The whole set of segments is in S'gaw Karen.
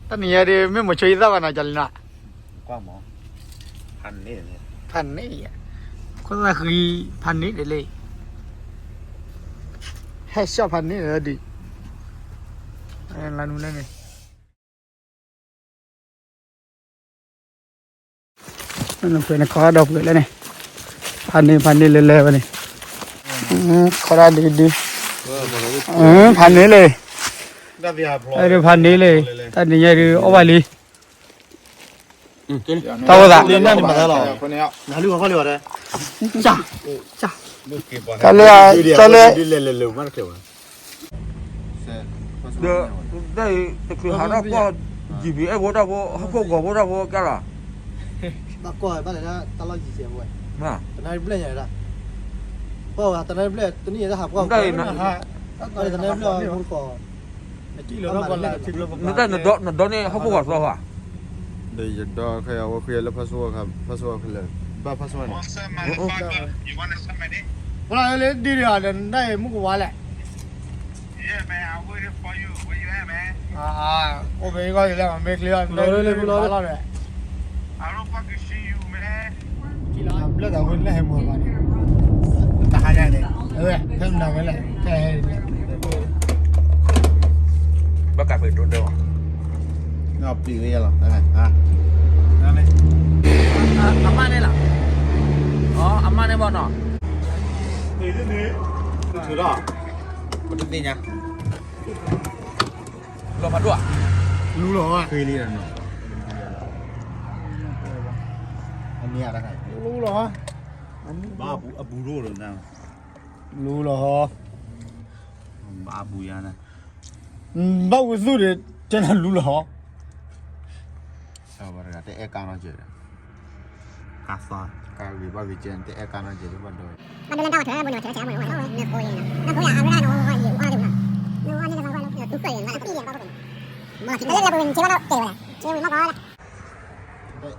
တၢ်နံၤညါဒီး မ့ၢ်မိၤဆိယသၣ်ဘၣ်နီၤ ကလံၤနီၤ, ဖးန့ၢ်, ခိၣ်သၣ်ဃံ ဖးန့ၢ်ဒ်လဲၣ်, ဟဲရှီၣ်ဖးန့ၢ်ဒီးဒံး, လၢနူန့ၣ် နဖဲနခီဒိးပှဲၤလၢန့ၣ်, ဖးန့ၢ် ဖးန့ၢ်လၢလၢဝဲန့ၣ်, ခီဒၣ်ဒုဒု, ဖးန့ၢ်လံ, ဖးန့ၢ်လံ, တၢ်နံၤညါဒုး အီၣ်ဘၣ်လံ, တၢ်အိၣ်သး, တၢ်လၢ, တၢ်လၢ, ဒီးတၢ်အံၤ တချုးဟးထီၣ်ကွၢ် GB အဲၣ်ဖိတၢ်ဖိ ဟီၣ်ခိၣ်ဂီၤဖိတၢ်ဖိကၢ်လီၤ, ဘၣ်ကွၢ်ဘၣ်လဲၤဒၣ် တၢ်လီၢ်ယံၤစဲးဖိဝဲ, တနၣ်ရံၣ်ဘျဲၣ်ညါဒၣ်, ကွၢ်ဝဲတနၣ်ရံၣ်ဘျဲၣ် တနံၣ်ညါတၢ်ဟးကွၢ်, တနၣ်ရံၣ်ဘျဲၣ်မူတကိး, နတၢ်နဒီန့ၣ် ဟီၣ်ခိၣ်ဂီၤသီဧါ, ဒီးယဒီခဲအံၤ အဝဲဃ့လၢ password ခါ, password ခဲလၢာ်, ဘၣ် password န့ၣ်, ပှၤလၢဒ်န့ၣ်ဒီး နတၢ်အံၤမူကဝါလဲၣ်, အိၣ်ဖဲအံၤကီၢ်ယလဲၣ် မ့ၢ်ချ့အီၤ လီၤဒီး ဘျၢၣ်သးဝဲလၢဟဲမူဘၣ်န့ၣ်, တဟါညါန့ၣ်, ဖဲမနုၤဝဲလဲၣ်, ဖဲဟဲန့ၣ်, ဘၣ်ကးပှဲၤဒိၣ်ဒိၣ်, ပျံၤဝဲယဲလီၤ, အမါန့ၣ်လီၤ, အမါန့ၣ်ဘၣ်နီၤ, ထုးထီၣ်, ပတသ့ၣ်ညါ လီၤဖးဒိၣ်ဧါ, လူလီၤ, ဃ့လံနီၤ, လူလီၤ, ဘၣ်အပူၤဒိၣ်လီၤ, လူလီၤ, ဘၣ်အပူၤယါန့ၣ်, ဘၣ်ဝဲသူၣ်ဒီး တဲနၤလူလီၤ, တအဲၣ်ကါနီတစဲးဒီး, ကါသီ, ကါဂ့ၤဘၣ်ဂ့ၤကဲ တအဲၣ်ကါနီတစဲးဒီးဘၣ်ဒီး,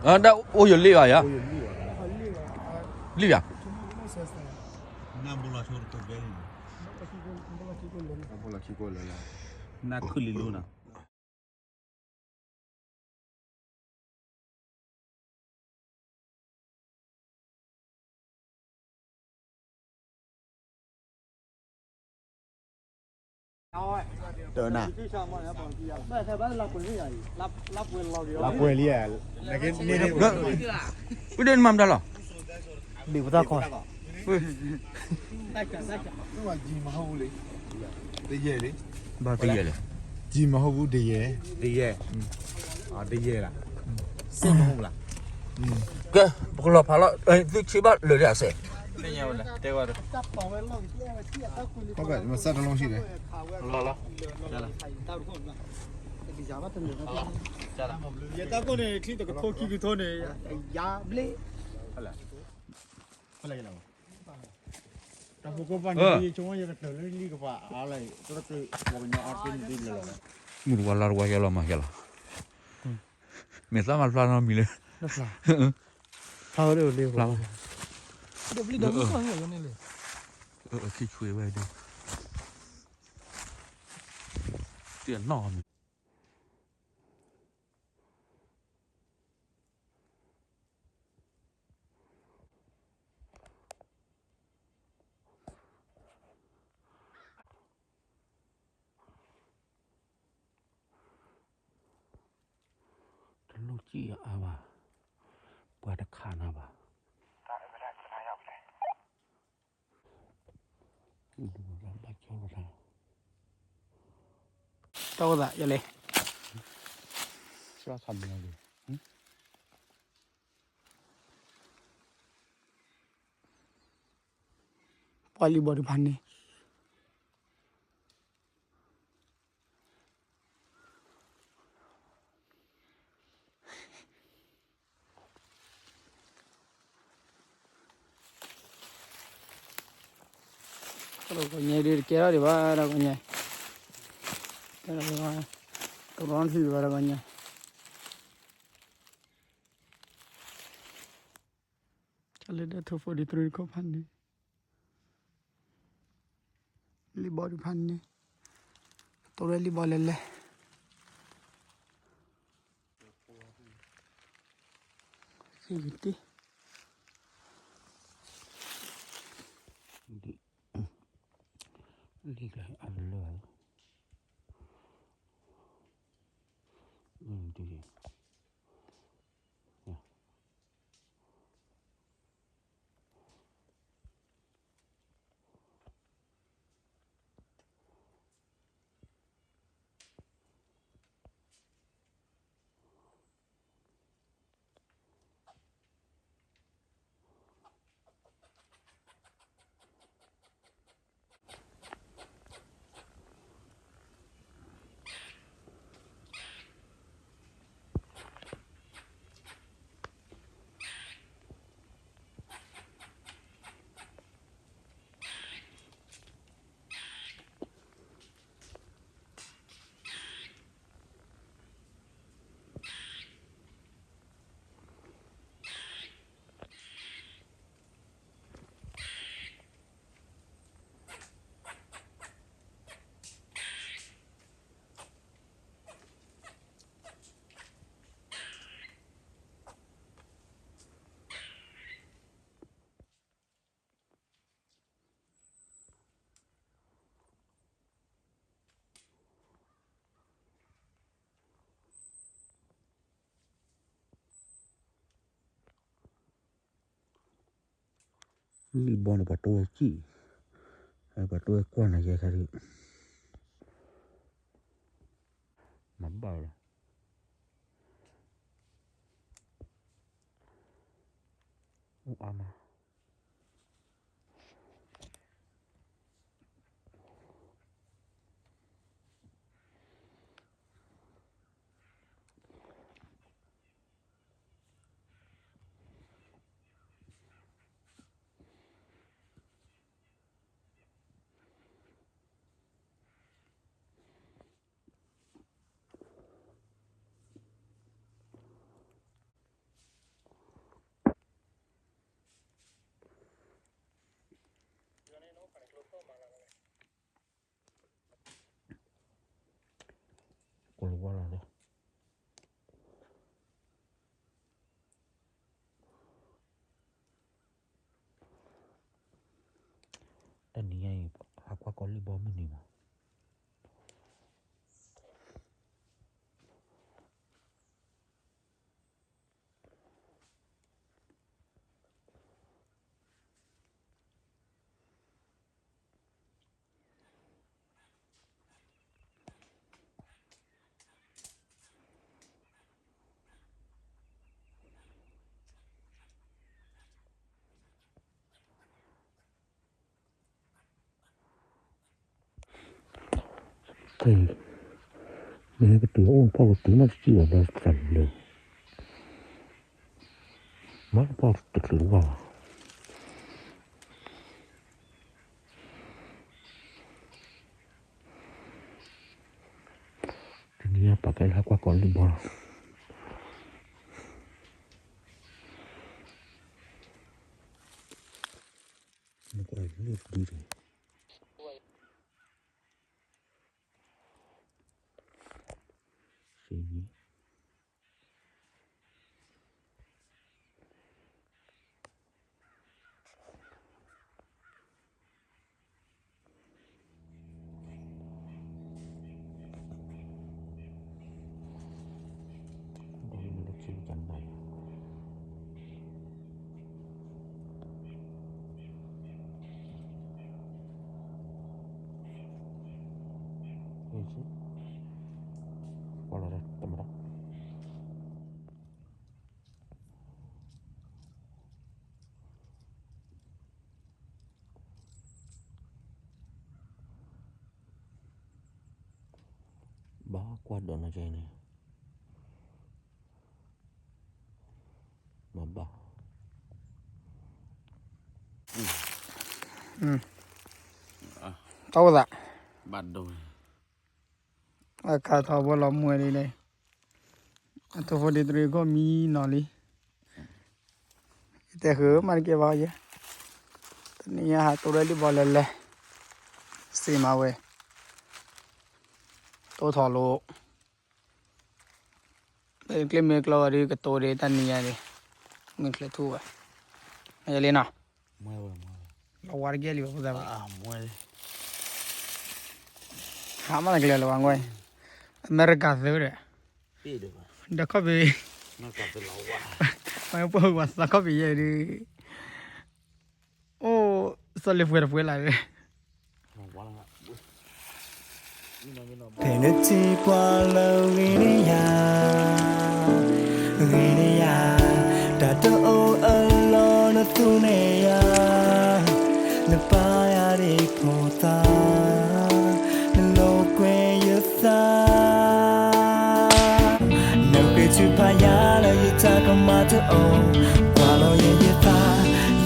ဒ်အိၣ်ယလ့ၣ်ဘၣ်ယါ, လ့ၣ်ဘၣ်, နဘိလီၤဆိတကိးဘဲလံ, နခုၣ်လံလိနီၤ. တနၤ, လၢပှဲၤလံဧါ, ဒ့ၣ်ပသၣ်ခီ, တယဲၢ်လံ, ဘၣ်တယဲၢ်လံ, တယဲၢ်, တယဲၢ်လံ, ကဲ, ပကလီၤဖးလီၤ, သုဆ့ဘၣ်လၢာ်လံအစဲး, မ့ၢ်စၢ်တလုံးရှိတယ်, လီၤလီၤ, ယတၢ်ကိၢ်န့ၣ် ချံတကထိခံကထိန့ၣ်, ယါဘျ့, တၢ်ဖိကပၤန့ၣ် ယဆိကမိၣ်ယကတၢၢ်လၢလံကပၤအါလၢ တၢ်တကျုးပှၤကညီအါတက့ၢ်န့ၣ်ဒ်လဲၣ်လီၤ, မုၢ်တဝါလါတဝါယဲလီၤမးယဲလီၤ, မ့ၢ်သးမၤဖျါနီတမံၤလၢ, ဖျါဝဲဒၣ်လၢ, ဖျါဝဲ, ခံဆွေဝဲဒၣ်, တနီၣ်မံၤ တလိၣ်စံၣ်အါဘၣ်, ပှၤတခးနၤဘၣ်, တၢ်အိၣ်သးယလဲၣ်, ပှၤလံၤဘီဒုးဖးန့ၣ် တကဲထီၣ်ဒံးဘၣ်ဒီးကညါ, ကဲထီၣ်ဒံးဘၣ်, တရီထံၣ်ဒံးဘၣ်ဒီးကညါ, တၢ်လၢဒၢးထိၣ်ဖိဒံးတရံးတခိၣ်ဖးန့ၣ် လံာ်ဘီဒုးဖးန့ၣ်, တိၢ်ရဲၣ်လံာ်ဘီလဲၤလဲၤ, တ့ၢ်ကတ့ၢ်, လံကျါအလၢာ်, တ့ၢ်, လံၣ်ဘီန့ၣ် ပှၤတိဝဲစံၣ်, ပှၤတိဝဲကွၢ်နၤယဲခါဒ်, မၤဘၣ်လီၤ, အိၣ်အါမး. ကွၢ်လီၤဝါလီၤလီၤ, တနံၤညါအံၤ ဟးကွၢ်ကီးလံၣ်ဘီမုၢ်နံၤမး. ဖဲ မ့ၢ်ကတုၤအိၣ်ဖီၣ်ကတုၤမးတစံၣ်ဘၣ်ဒီးသးလၢာ်, မ့ၢ်ဖီၣ်တချုးတဝၢ်ဘၣ်. တနံၤညါပာ်ကဲလၢဟးကွၢ်ကီးလံၣ်ဘီလီၤ. ဘၣ်ကွၢ်ဒီးနၤကဲန့ၣ်, မၤဘၣ်, တၢ်အိၣ်သး, ဘၣ်ဒိ, အခါထီဘိလီၤမွဲလံန့ၣ်, အထိၣ်ဖိဒ့တရံးခိၣ်မံနီၤလံ, ယတဲဃုာ်မးတကဲဘၣ်ယဲ, တနံၤညါဟးတိၢ်ရဲလံၣ်ဘီလဲၤလဲၤ, စ့မၤဝဲ, တိၢ်ထီၣ်လိာ် ကျ့မ့ၢ်ကျီဝဲဒ်ကတိၤဒ်တၢ်နံၤညါန့ၣ်, မုၢ်ချ့ထူဝဲ, မ့ၢ်လံနီၤ, လီၤဝါတကဲလံဘၣ်ဖိသၣ်ဝဲ, ဟးမးတကလဲၤလီၤဝါငွဲၢ်, အမဲရကၤသုးဒီး, ဒီးခီၣ်ဖံး, မ့ၢ်ပှၤဝၤသးခီၣ်ဖံးယဲၢ်ဒုး, အိၣ်, စီၤလ့ၤပှဲၤတပှဲၤလၢ်ဒီး ဖဲနထံၣ်ပှၤလၢဂ့ၤန့ၢ်ယၤ, ဂ့ၤန့ၢ်ယၤ, တၢ်တအိၣ်အလီၢ်နသူန့ၢ်ယၤ, နပာ်ယၤဒ်ဖိသၣ်, နလိာ်ကွဲယသး, နဃ့ထုကဖၣ်ယၤလၢယတၢ်ကမၣ်တအိၣ်, ကွၢ်လီၤယဲယသး,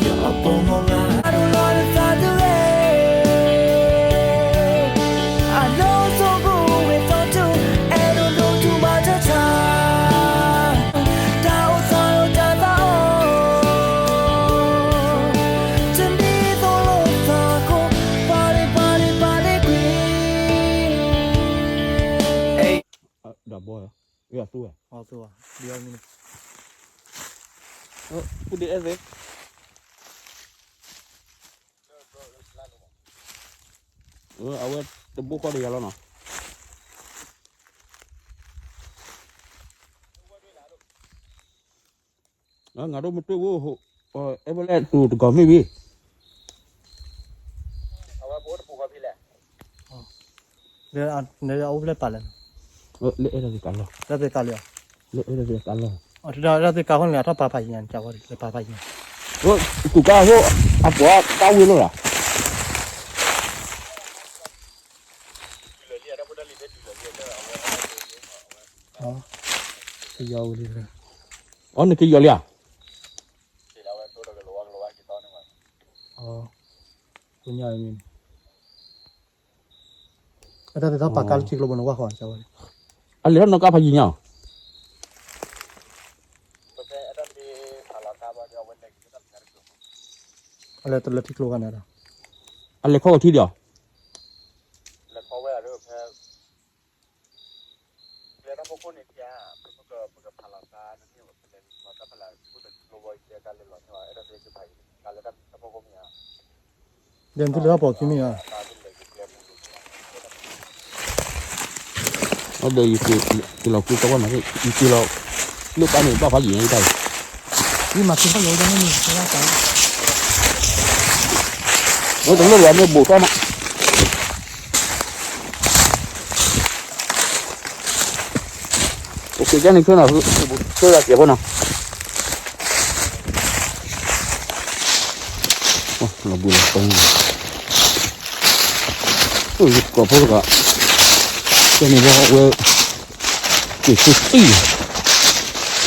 ယအပိာ်မုၣ်ဂၤ, အဒိၣ်စိကဝဲၤသီတူ, အဲၣ်ဒိးဒိၣ်ထူမၤတထါ, တၢ်အိၣ်သးဒီးတၢ်သးအိၣ်, တနံၤသိၣ်လိသးခိၣ်, ပာ်လ့ပာ်လ့ပာ်လ့ကွံာ်, ဒီးဘီ, အသူဝဲ, အသူဝဲ, ဒ်အမ့ၢ်န့ၣ်, အ, အဝဲတဘိဃီဒီးယၤလီၤနီၤ, ငါဒိၣ်မ့ၢ်တၢ်ဝဲ, အဲၣ်ဝဲလဲၣ်တူၢ်တကီၢ်မ့ၢ်ဝံၤ အဝဲပအိၣ်တပူၤဃီဖဲလဲၣ်, လၢအအိၣ်ဖျဲၣ်ပာ်လဲၣ်, လၢအဲၣ်ဒိးသ့ၣ်ကးလီၤ, လၢသ့ၣ်ကးလီၤ, လၢအဲၣ်ဒိးသ့ၣ်ကးလီၤ, လၢသ့ၣ်ကးလီၤ, အထီၣ်ပာ်ဖးယံၤညါ, လၢပာ်ဖးယံၤညါ, တူၢ်ကါအဃိ, အပှၤကါဝံၤလိာ်လီၤ, ကယီဝံၤလံ, အီ နကယီလံဧါ, အ, အတၢ်သ့ၣ်တဖၣ်ပာ်ကါလၢထံကျိဘိန့ၣ်ဝဲဃီ, အလဲၤထီၣ်နီၣ်ကါဖးယံၤညါ, အလဲၤတလၢထံကျိခါန့ၣ်ဒီး, အလဲၤခီကထံဒီး ဒီးနသုလၢထီၣ်ပိာ်ခံမ့ၢ်ဧါ, ဒီးယက့ၤလီၤကွံာ်သဝီန့ၣ်, ယက့ၤလီၤ, လၢပၢ်န့ၣ်ဘၣ်ဖးယံၤညါတၢ်အံၤ, ယမၤသ့ၣ်ခီၣ်လီၤဝဲဒၣ်န့ၣ်မ့ၢ်, ဝဲတလိၣ်လၢၤမ့ၢ်ဘူးထီၣ်နီၤ ကဲန့ၣ်ဆၢနီၤ, ဆၢယၤကဲးဖိနီၤ, လီၤဘှံးလီၤတီၤ, ယကိးဖိတဂၤ, ကဲန့ၣ်ဝဲ, က့ၤဆူတံၢ်,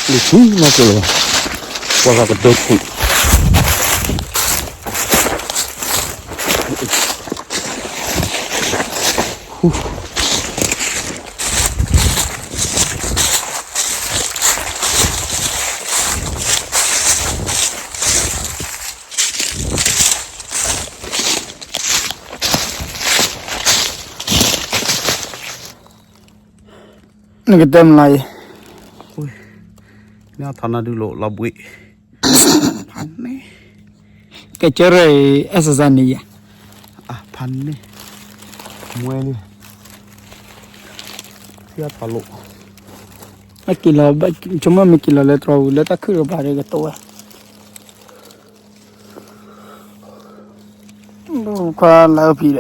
လံၤဆူနီၢ်ကလီၤ, ပှၤဂၤကဒိးထူး နကတဲမလါအံၤ, မ့ၢ်ထီၣ်နၤဒုးလိာ်လီၤဘှံး, ဖးန့ၣ်, ကဲကၢရၢၢ်အံၤ exercise န့ၣ်ယၤ, ဖးန့ၣ်, မွဲလံ, ဖဲထီၣ်လိာ်, မ့ၢ်က့ၤလီၤ, ဆိကမိၣ်မ့ၢ်က့ၤလီၤလၢတြီၤဝံၤလၢတၢ်ခုၣ်တဘၣ်ဒီး ကတိၤဝဲ ခွါလၢအဖံးဒီး ပ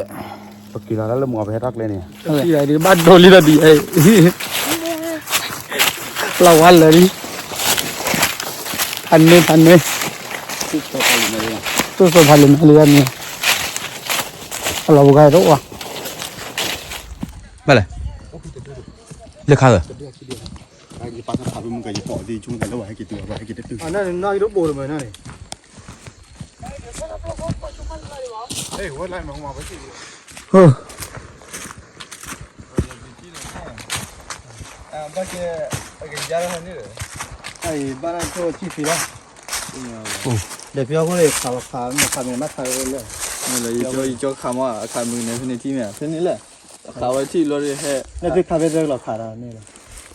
က့ၤလီၤလၢမုၢ်အီၤ ပဟဲထီၣ်ကျဲန့ၣ် ဒ်ဘၣ်ဒိလံဒီးဒ်အံၤ လီၤဝါလၢာ်လံ ဖးန့ၢ်ဖးန့ၢ် တိၢ်စီၤဖးလံာ်မးလံန့ၣ် အလီၤပဂၤတအိၣ်ဘၣ် ဘၣ်လဲၣ် လၢခါလၢ ဘၣ်ကဲ ဘၣ်ကဲ ဒီးဖျီခိၣ်န့ၣ် ခးခး မ့ၢ်ခးမ့ၢ်ဘၣ်ခးဝဲလၢ ယကၠီခးမ့ၢ်အခးမုၢ်န့ၣ် ဖဲန့ၣ်ထံၣ်မ့ၢ် ဖဲန့ၣ်လဲၣ် ခးဝဲထံၣ်လီၤဒီးဟဲ လၢသ့ၣ်ခးဖဲတလီၤခးဒီးန့ၣ်လီၤ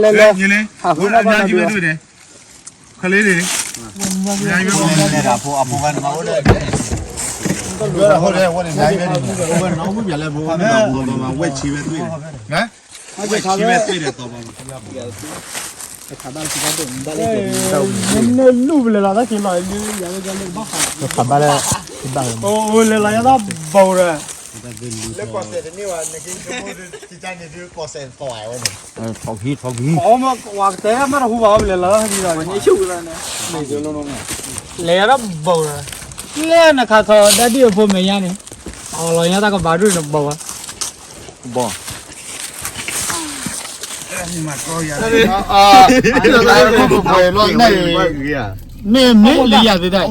လဲၤလဲၤလဲၤ, ဟးဃုနၢ်ဘၣ်နၤဒုး, ခလ့န့ၣ်, ဝဲၢ်ဆံဝဲ, လဲၤလီၤယသးဘိးဒီး, လဲၤလီၤယသးဘိးဒီး, လဲၤနခးထီၣ်ဒၣ်ဒ်အဖိမဲာ်ညါန့ၣ်, အီၣ်လီၤညါတၢ်ကဘၣ်ဒိၣ်န့ၣ်ဘၣ်ဝဲ, ဘၣ် မ့ၢ်မ့ၢ်လံယသ့ၣ်တၢ်,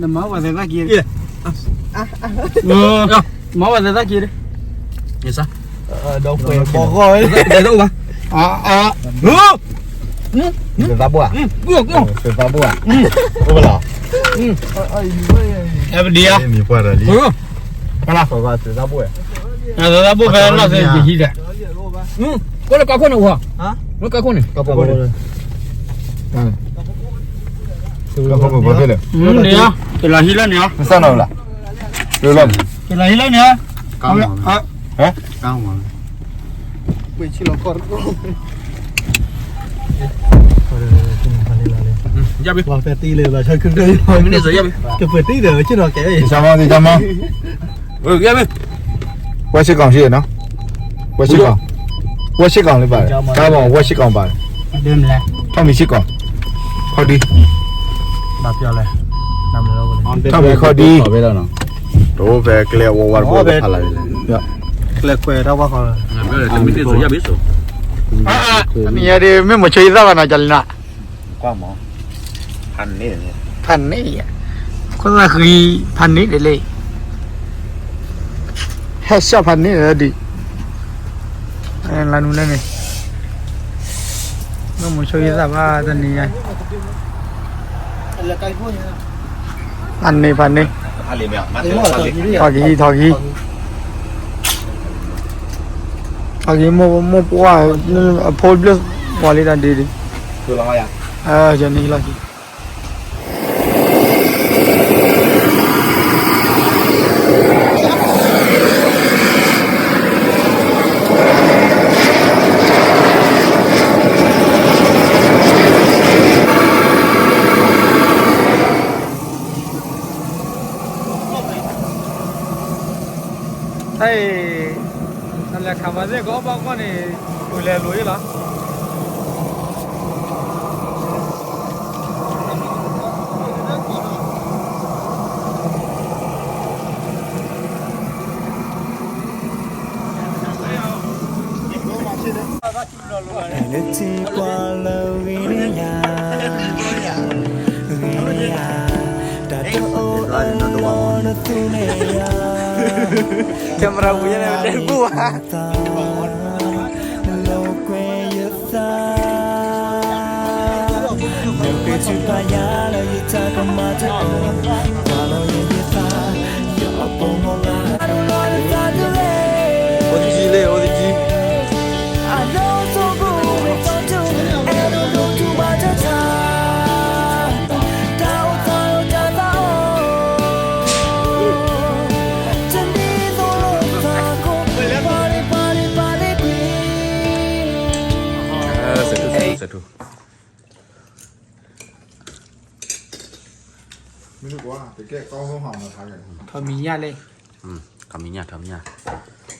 နမၤဝဲသဲသၣ်က့ၤ, မၤဝဲသဲသၣ်က့ၤ, ဒီးဘီဂီၢ်, သဲသၣ်ဘိၣ်, သဲသၣ်ဘိၣ်, အိၣ်လီၤ, အဲပဒံဧါ, မံၤပှၢ်ဒီးလံ, သဲသၣ်ဘိၣ်ဖဲလီၢ်သဲကဟံးဒီး, အိၣ်လၢကီၢ်ခိၣ်န့ၣ်, လၢကီၢ်ခိၣ်န့ၣ်, ကလီၤဟံးလၢန့ၣ်ဧါ, ကလီၤဟံးလၢန့ၣ်ဧါ, ဝဲစ့ၢ်ကီးလၢဘၣ်, ထီၣ်မံၤစ့ၢ်ကီး, ခီၣ်ဒံ, ထီၣ်မံၤခီၣ်ဒံ, တအိၣ်ဖဲကျဲအဝဲဝဲတဖၣ်လၢ်လဲၣ်, ကျဲကွဲးတၢ်ဝါဃီလီၤ, တမ့ၢ်တ့ၢ်စိၤယါဘ့ၣ်စိၤ, တနံၤညါဒ် မ့ၢ်မိၤဆိယသၣ်ဘၣ်နီၤ ကလီနၤ, ဖးန့ၣ်, ခိၣ်သၣ်ဃံ, ဖးန့ၣ်ဒ်လဲၣ်, ဟဲရှီၣ်ဖးန့ၣ်ဒ်, လါနူန့ၣ်န့ၣ်, မ့ၢ်မိၤဆိယသၣ်ဘၣ်တနံၤညါ ဖးန့ၣ် ဖးန့ၣ်, ထီၣ်ကဟံး ထီၣ်ကဟံး, ထီၣ်ကဟံး မိၢ်ပှၢ်, အဖိဘျၢၣ် ပှၤလံတၢ်ဒ့ဒ့, ယန့ၣ်လီၤ, တၢ်အံၤ, နလဲၤခးမၤသ့ၣ်ကအီၣ်ဘၣ်ကွၢ်န့ၣ်, ပူၤလဲၤလိၤအံၤလီၤ. နထံပှၤလၢဂ့ၤန့ၢ်ယၤ, ဂ့ၤန့ၢ်ယၤ, တၢ်တအိၣ်အလီၢ်နသူန့ၣ်ယၤ, camera ပူၤယဲန့ၣ် တဲတဘူၣ်ဘၣ်, နလိာ်ကွဲယသး, နဃ့ထုကဖၣ်ယၤလၢယတၢ်ကမၣ်တအိၣ်, ကွၢ်လီၤယဲယသး, ယအပီၢ်မီၢ်လၢ်, အိၣ်သယုၢ်လဲၣ် အိၣ်သယုၢ်. စးထူ စးထူ စးထူ ထီၣ်မံၤညၣ်လဲၣ်, ထီၣ်မံၤညၣ် ထီၣ်မံၤညၣ်,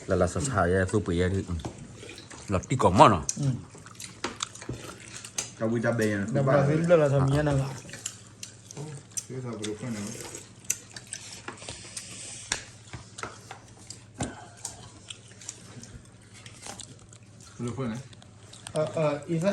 လၢလၢဆးဆးယဲသူပှ့ၤယဲ, လီၤတံၢ်ကီၢ်မီၢ်နီၤ, တၢ်ဝံတၢ်ဘဲယဲ, ဘျၢလီၤထီၣ်မံၤညၣ်နၤဘၣ်, အံၤ